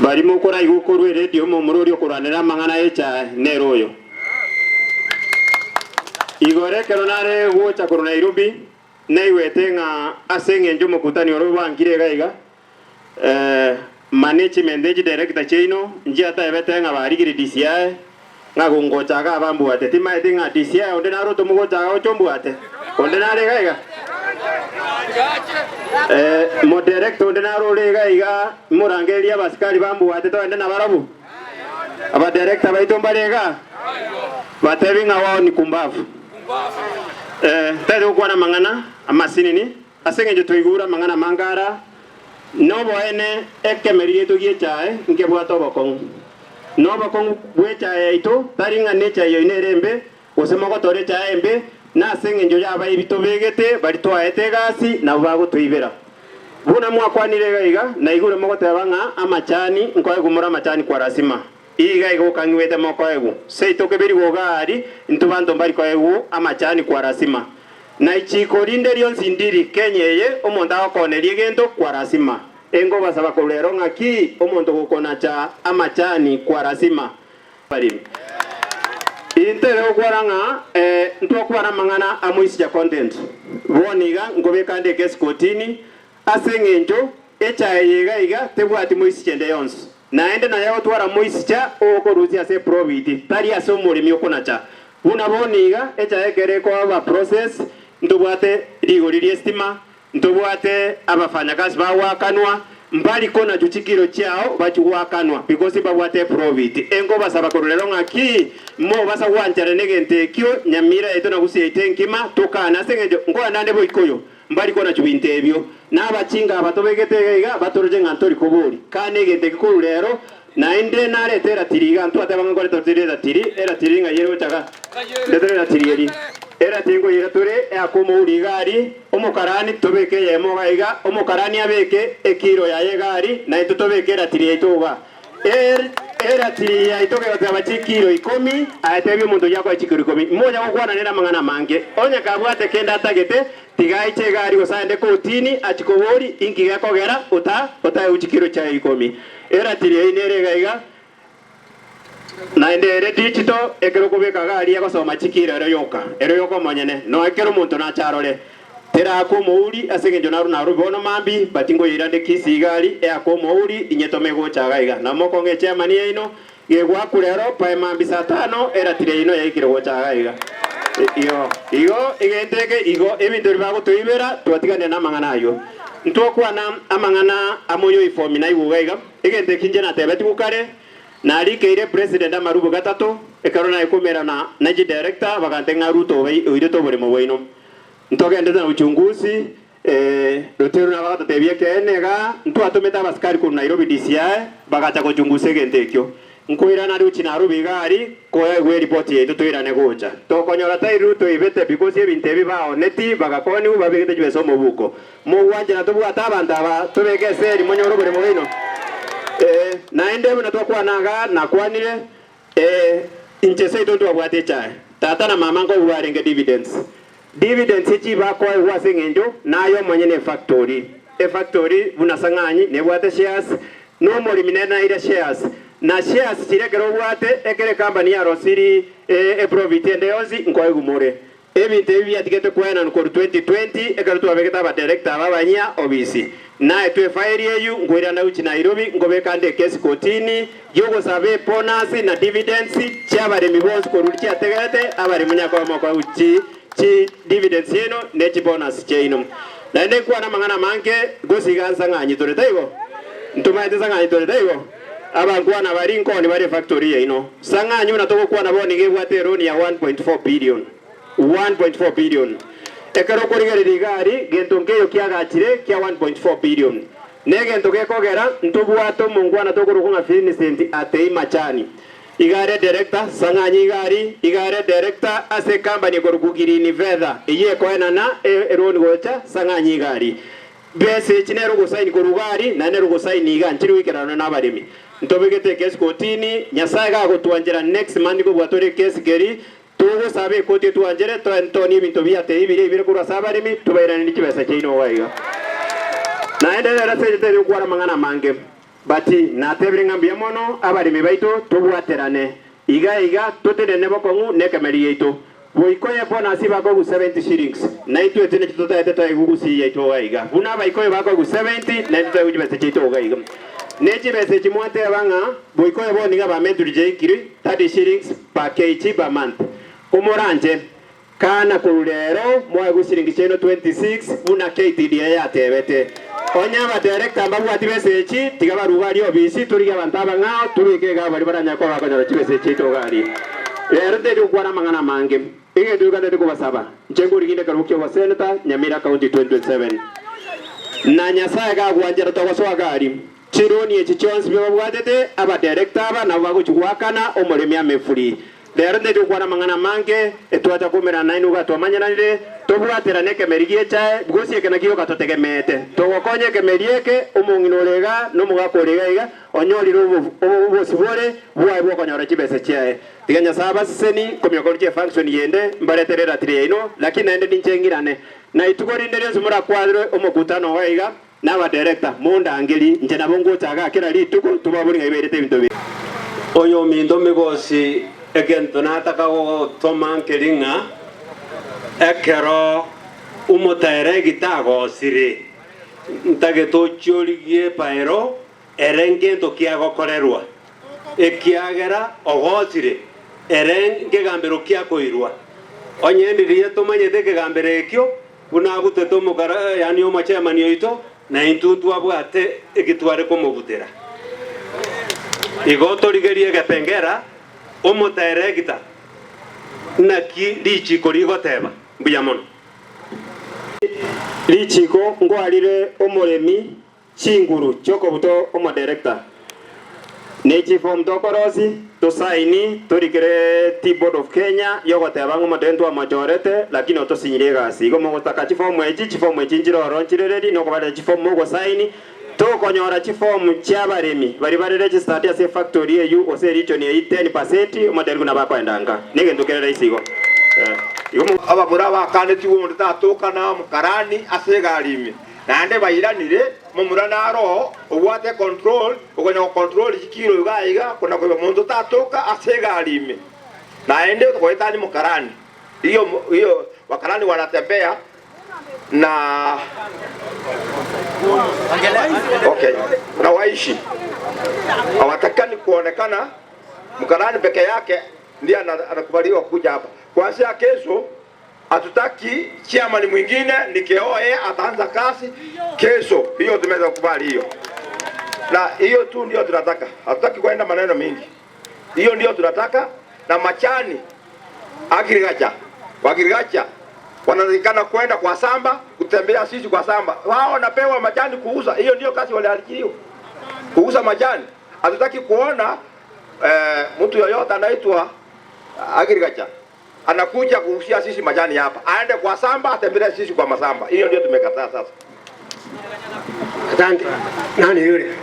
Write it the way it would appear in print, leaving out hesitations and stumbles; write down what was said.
Baria mokoraigwe korwa eredio omomura oria okorwanera amang'ana y'echae nere oyo. Igoro ekero nare gocha korwa Nairobi, naigwete ng'a ase engencho omokutani ore obankire iga iga, management ne chidirector chiaino nchiatebete ng'a barigire DCI ng'a gongocha iga abambwate. Timaeti ng'a DCI onde nare otomogocha iga gocha ombwate? Onde nare iga iga? Modirector onde nare ore iga iga morangererie abasikari bambwate togende nabarabwo? Abadirector baito mbare igaa? Batebi ng'a wao ni kumbavu. Tari gokwana amang'ana amasinini ase engencho twaigure amang'ana amange ara, noboene ekemeri giaito gi'echae nkebwate obokong'u. Nobokong'u bw'echae yaito tari ng'a nechae yaino ere embe, gose mogotora echae embe, nase engencho y'abaibi tobegete baria twaete egasi, nabwo bagotoibera. Buna mwakwanire iga iga, naigure mogoteba ng'a amachani nkoegwa more amachani kwa lasima. Iga iga okang'igwete mokoegwa. Seito kebirigwe gari, intwe banto mbari koegwa amachani kwa lasima. Na ichiko rinde rionsi ndiri Kenya eye omonto agokooneria egento kwa lasima. Engobasaba korwa rero ng'aki omonto gokonacha amachani kwa lasima. Barimi. Intere gokwana ng'a eh, ntwakwana amang'ana a moisture content. Bono iga nkobeka nde ekesi kotini ase eng'encho echae eye iga iga tebwati moisture ende yonsi. Naende naye ogotwara moisture ogokorusia ase eprofit tari ase omoremi okonacha. Buna bono iga echae ekero ekoba process ntobwate rigori ri'estima, Ntobwate abafanyakasi bagoakanwa, mbari konachwa chikiro chiao bachie goakanwa because mbabwate eprofit. Enkobasaba korwa rero ng'aki mobasa gwanchana negento ekio Nyamira yaito na Gusii yaito enkima tokane ase eng'encho nkoenda nde boikoyo mbari konachwa binto ebio. Na abachinga aba tobegete iga iga batoroche ng'a ntori kobori kane egento eki korwa rero naende narete eratiri iga ntwateba ng'a nkoreta tore eratiri eratiri ng'ai ere gocha iga ndetere eratiri eri eratiri nkoyira tore eakomouri iga aria Omokarani tobeke eyemo iga iga, omokarani abeke ekiro yaye egari, na intwe tobeke eratiri yaito iga. Eratiri yaito gegoteba chikiro ikomi, aye tebia omonto oyio akoe chikiro ikomi. Monya gokwana nere amang'ana amange. Onye kabwate kende atagete, tiga aiche egari gose aende kotini achie koboria inki gekogera ota otaegwe chikiro chiaye ikomi. Eratiri eyio nere iga iga. Naende ere digital ekero okobeka gari egosoma chikiro ero yoka, ero yoka omonyene, noe kera omonto nache arore. Terakwa omouri ase engencho naru naru bono mambi, but ngoyeira nde Kisii gari eakwe omouri inyetome gocha iga iga. Nabo mokong'a echairman yaino, gegwakwa rero pae mambi saa tano eratiri yaino yaikire gocha iga iga. Igo igo egento eke igo ebinto ebi bagotoibera twatiganire namang'ana ayio. Ntwakwana amang'ana amoyoifomi naigwe iga iga. Egento eki inche natebetigwe kare, narikeire president amarubo gatato, ekero naikomerana na chidirector bagantebia ng'a Ruto oirete oboremo bwaino. Ntogendete na uchunguzi, Rotero nabo agatotebia ekeene igaa, ntwatomete abasikari korwa Nairobi DCI bagacha gochungusa egento ekio. Nkoirana aria gochia Nairobi iga aria, koegwa eripoti yaito toirane gocha. Tokonyora tari Ruto oibete because ebinto ebi baoneti bagakonigwa babegete chibesa omobuko. Mogwanchera tobwate abanto aba, tobeke eseri monyore oboremo bwaino. Ee, naende buna twakwana igaa, nakwanire, ee, inche seito ntwabwate echae. Tata na mama nkoigwa barenge dividends. Dividends echi bakoegwa ase eng'encho naye omonyene efactory. Efactory buna Sang'anyi nebwate shares, na omoremi nere naire shares. Na shares chiria ekero obwate, ekero ecompany yarosiri eprofit ende yonsi, nkoegwa more. Ebinto ebi biatigete koenanwa korwa 2020 ekero twabegete abadirector aba abanyia obisi. Naetwe efairi eyio nkoirana gochia Nairobi nkobeka nde ekesi kotini yogosaba ebonus na dividends chiabaremi bonsi korwa riria chiategerete abaremi monyare koba mokoegwa chi chi dividends chiaino ne chibonus chiaino. Naende nkwane amang'ana amange gose iga nsang'anyi tore taigo? Ntomaete nsang'anyi tore taigo? Abankwana baria nkoni bare efactory yaino. Sang'anyi buna togokwana bono iga ebwate eloan ya 1.4 billion. 1.4 billion. Ekero okorigereria iga aria, gento nkeiyo kiagachire kia 1.4 billion. Negento gekogera ntobwate omongwana tokorokwa ng'a Vincent Atei Machani. Iga are director, Sang'anyi iga aria, iga are director ase ecompany ekorokwa Green Feather, eyio ekoenana eloan gocha Sang'anyi iga aria. Besa echi nere ogosaini korwa iga aria, naende nere ogosaini iga, nchiri goikerana nabaremi. Ntobegete ekesi kotini, Nyasae gagotwanchera next month kobua tore ekesi keri, togosaba ekoti etwanchere toe ntonie ebinto biatei biria ebire korwa ase abaremi, tobairanerie chibesa chiaino iga iga. Naende rero ase enchera teri gokwana amang'ana amange. But natebire ng'a mbuya mono abaremi baito tobwaterane iga iga totenene bokong'u nekemeri giaito. Boikoyo ebonus bakoegwa 70 shillings naintwe intwe nakio totaete toegwe gusii yaito iga iga. Buna abaikoyo bakoegwa 70 naintwe toegwe chibesa chiaito iga iga. Ne chibesa echi mwateba ng'a boikoyo bono niga bamentiri chiaikire 30 shillings per kg per month. Komoranche Kana korwa rero mwaegwe chiringi chiaino 26 buna KTDA yatebete. Onye abadirector mbabwati besa echi, tiga barue iga aria obisi, torigie abanto abang'ao, tobeke iga baria baranyare koba bakonyora chibesa echi chiaito iga aria. Rero nteti gokwana amang'ana amange. Egento gioka ntete kobasaba, inche nkorigia inde ekerogo kia obosenator Nyamira County 2027. Na Nyasae gagwanchera togosoa iga aria. Chironi echi chionsi babwatete, abadirector aba nabo bagochia goakana omoremi amefuri. Rero nteti gokwana amang'ana amange, etwacha koumerana nainwe iga twamanyeranire, tobwaterane ekemeri gi'echae, gose eke nakio gioka totegemeete. Togokonya ekemeri eke, omong'ina ore iga, na omogaka ore iga iga, onyorire obosibore bwaye bw'okonyora chibesa chiaye. Tiga Nyasae abaseseni, komioka gochia efunction yende, mbaretere eratiri yaino, lakini naende ninche ng'irane. Na ituko rinde rionsi morakwarwe omokutano iga iga, Nabadirector, mondangerie, inche nabo ngocha igaa kera rituko, tobabori ng'ai bairete ebinto ebi. Oyominto migosi egento nataka gogotoma nkeri ng'a ekero omotaeregita agosire, ntagete ochie origie epaero ere ngento ki agokorerwa, ekiagera ogosire ere nkegambero ki akoirwa. Onye ndiria tomanyete ekegambero ekio, Buna agutete omokara, yaani omochemani oito, na intwe ntwabwate eki tware komogutera. Igo torigerie egepengera, omotaeregita, naki richiiko rigoteba. Mbuya mono. Richiiko nkwarire omoremi Chinguru chi'okobuta omoderekta, ne chifomu tokorosi, tosaini, torikere Tea Board of Kenya yogoteba ng'a omoderekta ntwamochorete lakini otosinyirie egasi. Igo mogotaka chifomu echi, chifomu echi nchire ororo nchire ready nokobareta chifomu mogosaini, tokonyora chifomu chiabaremi baria bare registered ase efactory eywo gose eregion eywo 10% omoderekta nabo akoenda nka. Negento kere rahisi igo. Igo. Abamura bakanetigwe onde tatokana omokarani ase egari ime. Naende bairanire, momura naro oo obwate econtrol, okonya gocontrol chikiro iga aiga, kona koiba monto tatoka ase egari ime. Naende goetania mokarani, hiyo hiyo wakarani wanatembea na okay, na waishi hawatakikani kuonekana mkarani peke yake ndiye anakubaliwa kuja hapa kuanzia kesho. Hatutaki chairman mwingine ni KOA ataanza kazi kesho. Hiyo tumeweza kukubali hiyo, na hiyo tu ndio tunataka. Hatutaki kwenda maneno mingi, hiyo ndio tunataka. Na machani agriculture agriculture wanatakikana kwenda kwa samba kutembea sisi kwa samba, wao wanapewa majani kuuza. Hiyo ndio kazi waliajiriwa, kuuza majani. Hatutaki kuona eh, mtu yoyote anaitwa agriculture Anakuja kuusia sisi majani hapa, aende kwa samba, atembelee sisi kwa masamba. Hiyo ndio tumekataa sasa. Asante. Nani yule?